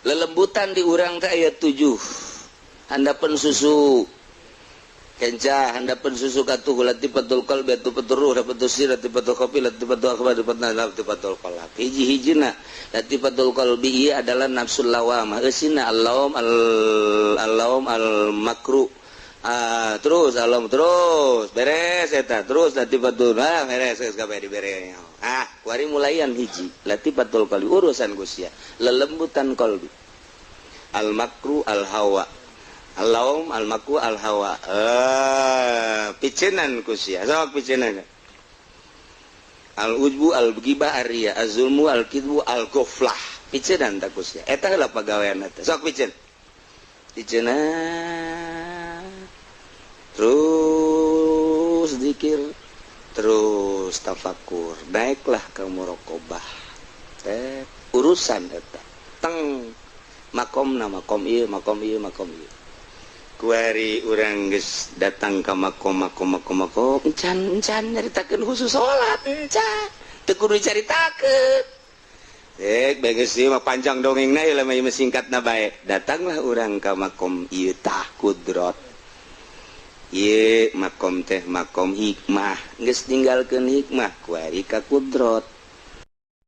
Lelembutan di urang teh aya 7. Handapeun susu kenca, handapeun susu katuhu, latifatul qalbi, latifatul ruh, latifatul sir, latifatul khafi, latifatul akhbar, latifatul qalb. Hiji-hijina latifatul qalbi ieu adalah nafsul lawamah, eusina al-laum al-laum al-makru. Ah, terus alam terus beres eta, terus latifatul, ah, beres geus kabeh dibere. Ah, kuari mulayan hiji latifatul qalbi, urusan Gusti, lelembutan qalbi, al makru, al hawa, al laum, al makru, al hawa. Eh, picenan kusia, sok picenan. Al ujbu, al ghibah, arya, azulmu, al kidbu, al ghaflah, picenan tak kusia. Eta heula pagawean teh, sok picen, picenan terus, zikir terus, tafakur, naiklah ke muraqabah teh. Urusan eta teng makom na makom ieu, makom ieu, makom ieu. Kuari urang geus datang ka makom, makom, makom, makom, encan encan nyaritakeun khusus salat, encan teu kudu dicaritakeun. Eh, bagus sih mah, panjang dongengna ieu mah, singkatna bae. Datanglah urang ka makom ieu tah, kudrot. Ieu makom teh makom hikmah, geus ninggalkeun hikmah, kuari ka kudrot.